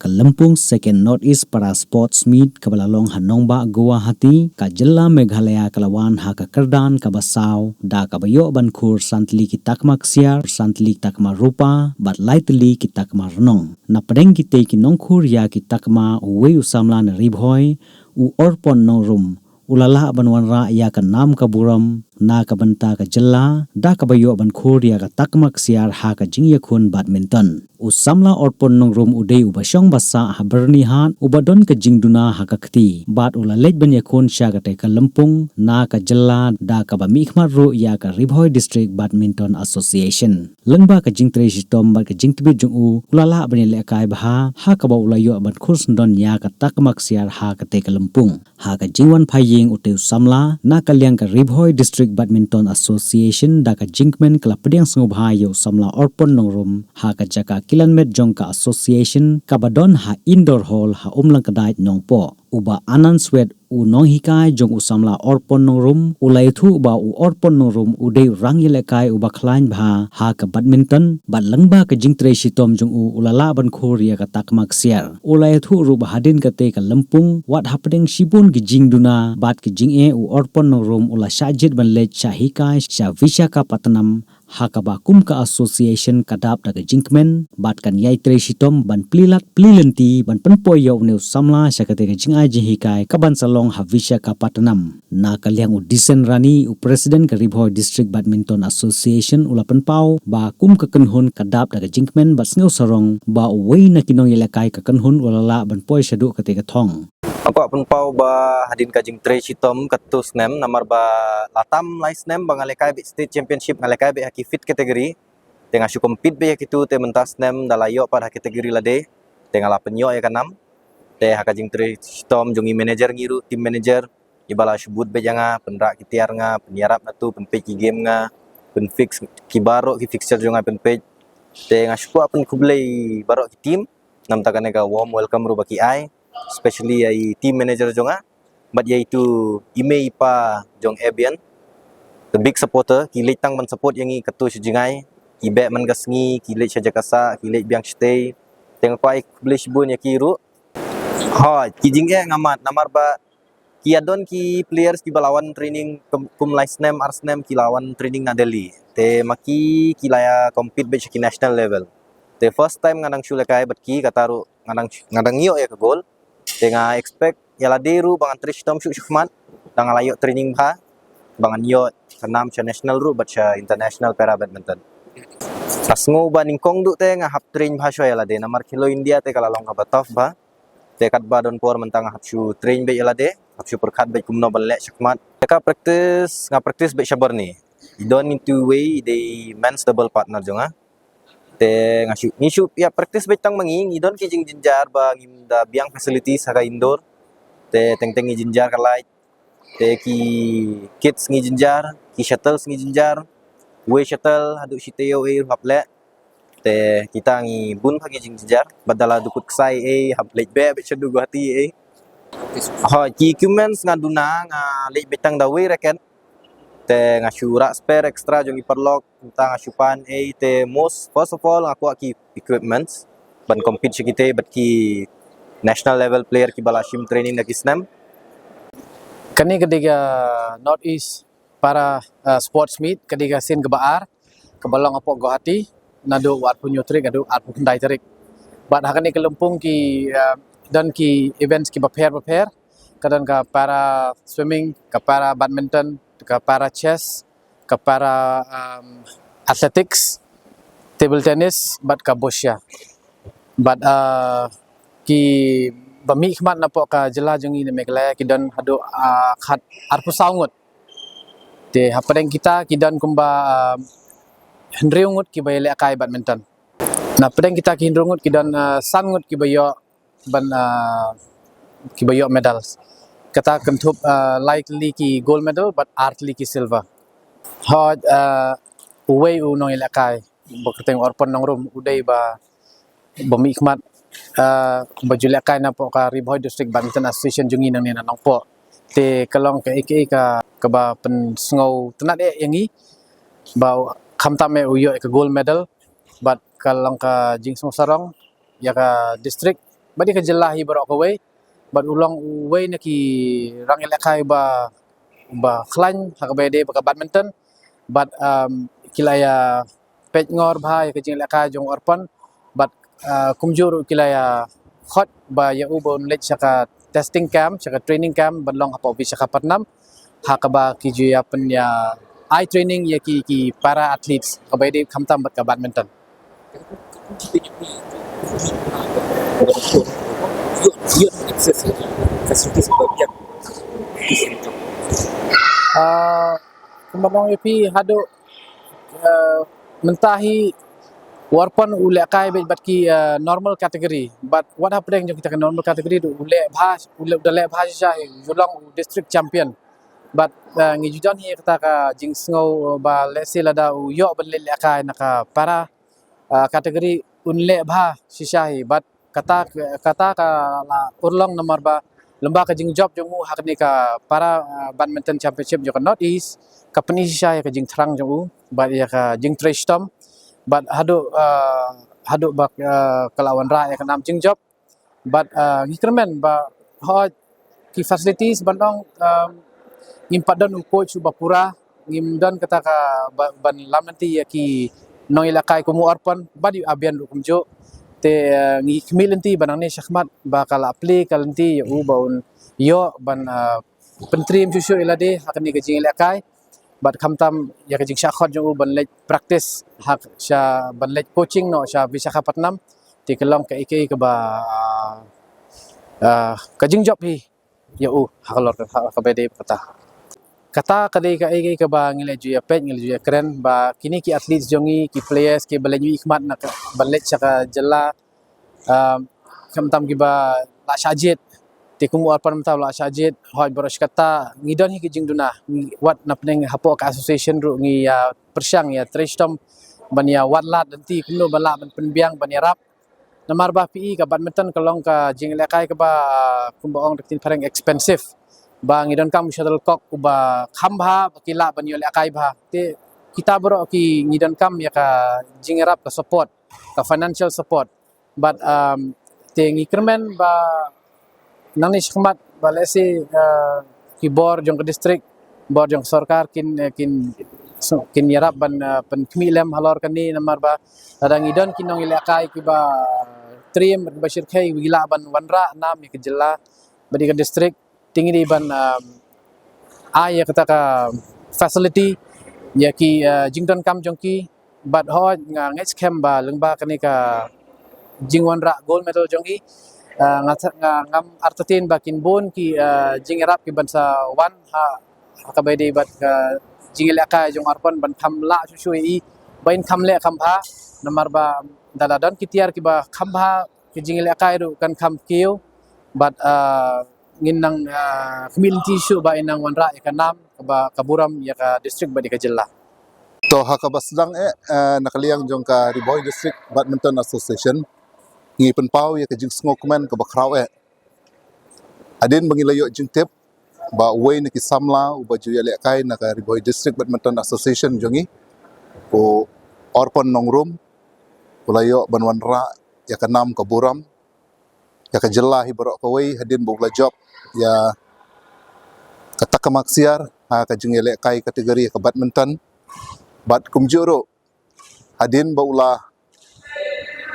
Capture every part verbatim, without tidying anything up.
Ka lympung Second North East Para Sports Meet kaba la long ha nongbah Guwahati, ka jylla Meghalaya ka la wan ha ka kyrdan kaba saw da kaba ïoh ban khur san tylli ki takma ksiar, san tylli ki takma rupa bad lai tylli ki takma rnong. Na pdeng kitei ki nongkhur ïa ki takma, uwei u samla na Ri Bhoi, u Orpon Nongrum, u la lah ban wanrah ïa ka nam ka burom na ka bynta ka jylla da kaba ïoh ban khur ïa ka takma ksiar ha ka jingïakhun badminton. U samla Orpon Nongrum u dei uba shong ba sah ha Byrnihat, uba don ka jingduna ha ka kti, bad u la leit ban ïakhun sha katei ka lympung na ka jylla da kaba mihkhmat ruh ïa ka Ri Bhoi District Badminton Association. Lyngba ka jingtrei shitom bad ka jingtbit jong u, u la lah ban ïalehkai bha, ha kaba u la ïoh ban khur syndon ïa ka takma ksiar ha katei ka lympung. Ha ka jingwan phai ïing utei u samla, na ka liang ka Ri Bhoi District Badminton Association da ka jingkmen ka la pdiang sngewbha ïa u samla Orpon Nongrum ha ka jaka kilan met jong ka association kaba don ha Indoor Hall ha Umlangkdait, Nongpoh. U Bah Anand Swet, u nonghikai jong u samla Orpon Nongrum, u la ïathuh ba u Orpon Nongrum u dei u rangïalehkai uba khlaiñ bha ha ka badminton, bad lyngba ka jingtrei shitom jong u, u la lah ban khur ïa ka takma ksiar. U la ïathuh ruh ba hadien katei ka lympung, wat hapdeng shibun ki jingduna bad ki jingeh, u Orpon Nongrum u la shah jied ban leit shah hikai sha Visakhapatnam, ha kaba kum ka association ka dap da ka jingkmen bad kan ïai trei shitom ban plie lad plie lynti ban pynpoi ïa une u samla sha katei ka jingai jinghikai kaban sa long ha Visakhapatnam. Na ka liang u Disen Rani, u president ka Ri Bhoi District Badminton Association, u la pynpaw ba kum ka kynhun ka dap da ka jingkmen bad sngewsarong ba uwei na ki nongïalehkai ka kynhun u la lah ban poi shaduh katei ka thong. Nga kwah pynpaw ba hadien ka jingtrei shitom katto snem, namar ba la tam lai snem ba nga lehkai beit state championship, nga lehkai beit ha ki fit category. Te nga shu compete beit ha kitu, te mynta snem da la ïoh pat ha category lade, te nga la pynïoh ïa ka nam. Te ha ka jingtrei shitom jong i manager ngi ruh, team manager, iba la shu bud beit ïa nga, pynrah ki tiar nga, pynïarap na tu, pynpeit ki game nga, pynfix ki baroh ki fixture jong nga pynpeit. Te nga shu kwah pynkhublei baroh ki team, namta kane ka warm welcome ruh ba ki ai, especially ïa i team manager jong nga, bad ïa itu i mei i pa jong Ebian, the big supporter, ki leit tang ban support ïa ngi katto sha jingai, ki beh man ka sngi, ki leit sha jaka sah, ki leit biang shatei. Te nga kwah ai khublei shibun ïa ki ruh. Hooid, ki jingeh nga mad, namar ba ki ïa don ki players kiba la wan training kum, kum lai snem ar snem ki la wan training na Delhi. Te ma ki ki la ïa compete beit sha ki national level. Te first time nga dang shu lehkai bad ki, kata ruh nga dang, nga dang ïoh ïa ka gold. Te nga expect ïa lade ruh ba ngan trei shitom shuh shakhmat, da nga la ïoh training bha, ba ngan ïoh ka nam sha national ruh bad sha international para badminton. Nga sngew ba nyngkong duh te nga hap train bha shuwa ïa lade, namar Khelo India te ka la long kaba tough bha. Te katba don por mynta nga hap shu train beit ïa lade, hap shu pyrkhat beit kumno ban leh shakhmat. Te ka practice, nga practice beit sha Byrni. I don itu wei i dei men's double partner jong nga. Te nga shu, ngi shu ïa practice beit tang ma ngi, ngi don ki jingjynjar ba ngim da biang facilities ha ka indoor. Te teng teng ngi jynjar ka light. Te ki kits ngi jynjar, ki shuttles ngi jynjar. Wei shuttle haduh shi taïew ei ruh hap leh. Te kita ngi bun bha ki jingjynjar, bad da la dukut ksai ei, hap leit beh beit shaduh Guwahati ei. Hooid, ki equipments nga duna, nga leit beit tang da wei racket. Te nga shu rah spare extra jong i paralok, mynta nga shu pan ei, te most, first of all, nga kwah ki equipments ban compete sha kitei bad ki national level player kiba la shim training da ki snem. Kane ka dei ka North East Para, uh, Sports Meet, ka dei ka sien kaba ar, kaba long hapoh Guwahati, naduh arphew hynñiew tarik haduh arphew khyndai tarik. Bad ha kane ka lympung ki, uh, don ki events kiba pher bapher, ka don ka para swimming, ka para badminton, ka para chess, ka para, um, athletics, table tennis, bad ka boccia. Bad, uh, kiba mihkhmat napoh ka jylla jong ngi na Meghalaya ki don haduh, uh, khat arphew saw ngut. Te hapdeng kita ki don kumba, uh, hynriew ngut kiba ïalehkai badminton. Na pdeng kita ki hynriew ngut ki don, uh, san ngut kiba ïoh ban, uh, kiba ïoh medals. Kata kynthup, uh, lai tylli ki gold medal bad ar tylli ki silver. Hooid, uh, uwei u nongïalehkai ba kyrteng Orpon Nongrum u dei ba, ba mihkhmat, uh, ba ju lehkai napoh ka Ri Bhoi District Badminton Association jong ngi nangne na Nongpoh. Te ka long kaei kaei ka, kaba pynsngewtynnat eh ïa ngi ba khamtam eh u ïoh ïa ka gold medal, bad ka long ka jingsngewsarong ïa ka district bad ïa ka jylla hi baroh kawei. Bad u long uwei na ki rang ïalehkai ba, ba khlaiñ ha kaba ïadei bad ka badminton. Bad um, ki la ïa peit ngor bha ïa ka jingïalehkai jong u Orpon. Bad uh, kumjuh ruh ki la ïa khot ba ïa u ba un leit sha ka testing camp, sha ka training camp ban long hapoh Visakhapatnam, ha kaba ki ju ïa pyn ïa ai training ïa ki, ki para athletes kaba ïadei khamtam bad ka badminton. Ah, kumba ong ïa phi haduh, ah, mynta hi u Orpon u lehkai beit bad ki, ah, normal category, bad wat hapdeng jong kita ka normal category u leh bha, u leh, u da leh bha shisha hi, u long u district champion. Bad, ah, ngi ju don hi kata ka jingsngew ba lehse lada u ïoh ban leit lehkai na ka para, ah, category un leh bha shisha hi. Bad kata, kata ka la urlong namar ba lyngba ka jingjop jong u ha kane ka para, ah, badminton championship jong ka North East ka pyni shisha ïa ka jingthrang jong u bad ïa ka jingtrei shitom. Bad haduh, ah, haduh ba, ah, ka la wanrah ïa ka nam jingjop. Bad, ah, ngi kyrmen ba hooid ki facilities ban ong, um, ngim pat don u coach uba pura, ngim don kata ka ba, ban lam lynti ïa ki nongïalehkai kum u Orpon bad ïa u Abian ruh kumjuh. Te, ah, ngi khmih lynti ba nangne shakhmat ba ka la plie ka lynti ïa u ba un ïoh ban, ah, pyntriem shuh shuh ïa lade ha kane ka jingïalehkai. Bad khamtam ïa ka jingshah khot jong u ban leit practice ha sha ban leit coaching noh sha Visakhapatnam. Te ka long kaei kaei kaba, ah, ka jingjop hi ïa u ha ka lor ka, ha kaba ïadei bad kata. Kata ka dei kaei kaei kaba ngi la ju ïa peit, ngi la ju ïa kren ba kine ki athletes jong ngi, ki players kiba la ïohi khmat na ka, ban leit sha ka jylla, um, khamtam kiba la shah jied. Te kum u Orpon mynta u la shah jied, hooid baroh shi katta ngi don hi ki jingduna, ngi wat na pdeng hapoh ka association ruh ngi ïa pyrshang ïa trei shitom ban ïa wad lad lynti kumno ba lah ban pynbiang ban ïarap. Namar ba phi i ka badminton ka long ka jingïalehkai kaba, ah, kumba ong da ka ktien phareng expensive. Ba ngi donkam u shuttlecock uba kham bha ba ki lah ban ïoh lehkai bha. Te kita baroh ki ngi donkam ïa ka jingïarap, ka support, ka financial support. Bad, um, te ngi kyrmen ba nangne shakhmat ba lehse, uh, ki bor jong ka district, bor jong ka sorkar kin, uh, kin, so, kin ïarap ban, uh, pynkhmih lem halor kane namar ba lada ngi don ki nongïalehkai kiba triem, kiba shyrkhei, kiba lah ban wanrah nam ïa ka jylla bad ïa ka district, te ngi dei ban, um, ai ïa kata ka facility ïa ki, uh, jingdonkam jong ki. Bad hooid nga ngeit skhem ba lyngba kane ka jingwanrah gold medal jong ngi, ah, nga, nga, ngam artatien ba kin bun ki, ah, jingïarap kiban sa wan ha, ha kaba ïadei bad ka jingïalehkai jong u Orpon ban kham lah shuh shuh ïa i ba in kham leh kham bha. Namar ba lada don ki tiar kiba kham bha, ka jingïalehkai ruh kan kham kiew. Bad, ah, ngin nang, ah, khmih lynti shuh ba in nang wanrah ïa ka nam, kaba, ka burom ïa ka district bad ïa ka jylla. To ha kaba sdang eh, eh, na ka liang jong ka Ri Bhoi District Badminton Association, ngi pynpaw ïa ka jingsngewkmen kaba khraw eh. Hadien ba ngi la ïoh jingtip ba uwei na ki samla uba ju ïalehkai na ka Ri Bhoi District Badminton Association jong ngi, u Orpon Nongrum, u la ïoh ban wanrah ïa ka nam ka burom ïa ka jylla hi baroh kawei hadien ba u la jop ïa ka takma ksiar ha ka jingïalehkai category ka badminton. Bad kumjuh ruh hadien ba u la,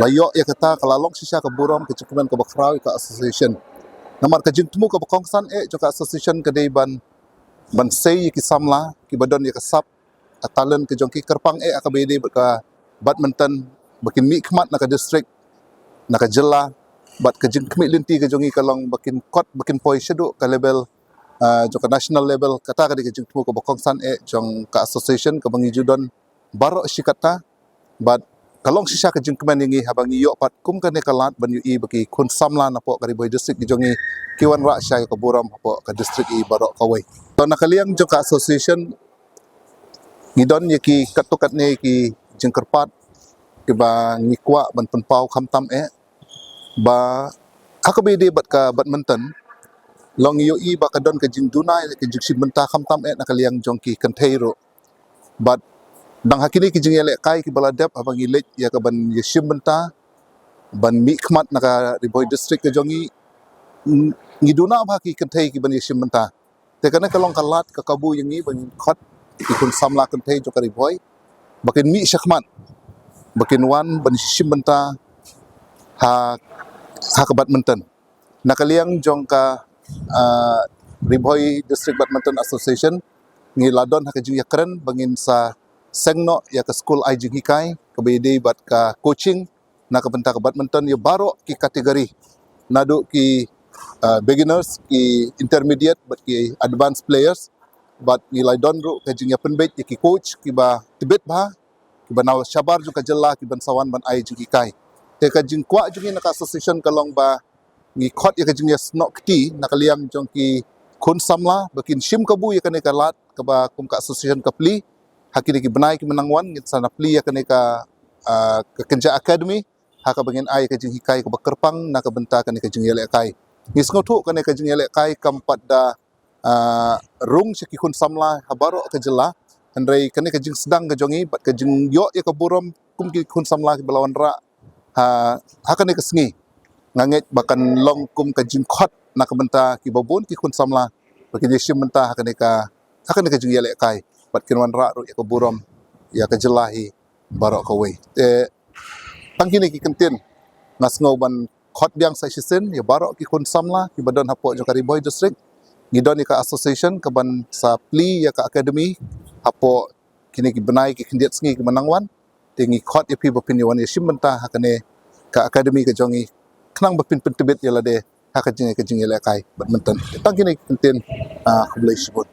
la ïoh ïa kata, ka la long shisha ka burom, ka jingkmen kaba khraw ïa ka association. Namar ka jingthmu kaba kongsan eh jong ka association ka dei ban, ban sei ïa ki samla kiba don ïa ka sap, ka talent ka jong ki, kyrpang eh ha kaba ïadei bad ka badminton ba kin mih khmat na ka district, na ka jylla. Bad ka jingkhmih lynti ka jong ngi ka long ba kin kot, ba kin poi shaduh ka level, ah, jong ka national level. Kata ka dei ka jingthmu kaba kongsan eh jong ka association kaba ngi ju don baroh shi katta. Bad ka long shisha ka jingkmen ïa ngi haba ngi ïoh pat kum kane ka lad ban ïohi ba ki khun samla napoh ka Ri Bhoi District ki jong ngi ki wanrah shisha ïa ka burom hapoh ka district i baroh kawei. To na ka liang jong ka association ngi don ïa ki katto katne ki jingkyrpad kiba ngi kwah ban pynpaw khamtam eh ba ha kaba ïadei bad ka badminton, long ïohi ba ka don ka jingduna, ka jingshim bynta khamtam eh na ka liang jong ki kynthei ruh. Bad dang ha kine ki jingïalehkai kiba la dep, haba ngi leit ïa kaban ïashim bynta, ban mih khmat na ka Ri Bhoi District ka jong ngi, ngi duna bha ki kynthei ki ban ïashim bynta. Te kane ka long ka lad ka kabu ïa ngi ba ngin khot ki khun samla kynthei jong ka Ri Bhoi ba kin mih shakhmat, ba kin wan ban shim bynta ha, ha ka badminton. Na ka liang jong ka, ah, Ri Bhoi District Badminton Association, ngi la don ha ka jingïakren ba ngin sa seng noh ïa ka skul ai jinghikai kaba ïadei bad ka coaching na ka bynta ka badminton ïa baroh ki category, naduh ki, ah, beginners, ki intermediate bad ki advanced players. Bad ngi la don ruh ka jingïapynbeit ïa ki coach kiba tbit bha, kiba na shabar jong ka jylla ki ban sa wan ban ai jinghikai. Te ka jingkwah jong ngi na ka association ka long ba ngi khot ïa ka jingïasnoh kti na ka liang jong ki khun samla ba kin shim kabu ïa kane ka lad kaba kum ka association ka plie. Ha kine ki bnai ki ban nang wan ngin sa na plie ïa kane ka, ah, ka Kynja Academy ha kaba ngin ai ka jinghikai kaba kyrpang na ka bynta kane ka jingïalehkai. Ngi sngewthuh kane ka jingïalehkai kam pat da, ah, rung sha ki khun samla ha baroh ka jylla. Hynrei kane ka jingsdang ka jong ngi bad ka jingïoh ïa ka burom kum ki khun samla kiba la wanrah ha, ha kane ka sngi, nga ngeit ba kan long kum ka jingkhot na ka bynta kiba bun ki khun samla ba kin ïashim bynta ha kane ka, ha kane ka jingïalehkai bad kin wanrah ruh ïa ka burom ïa ka jylla hi baroh kawei. Te tang kine ki kyntien nga sngew ban khot biang sa shisien ïa baroh ki khun samla kiba don hapoh jong ka Ri Bhoi District. Ngi don ïa ka association ka ban sa plie ïa ka academy hapoh kine ki bnai ki khyndiat sngi kiba nang wan. Te ngi khot ïa phi ba phin ïa wan ïashim bynta ha kane ka academy ka jong ngi khnang ba phin pyntbit ïa lade ha ka jing, ka jingïalehkai badminton. Te tang kine ki kyntien, ah, khublei shibun.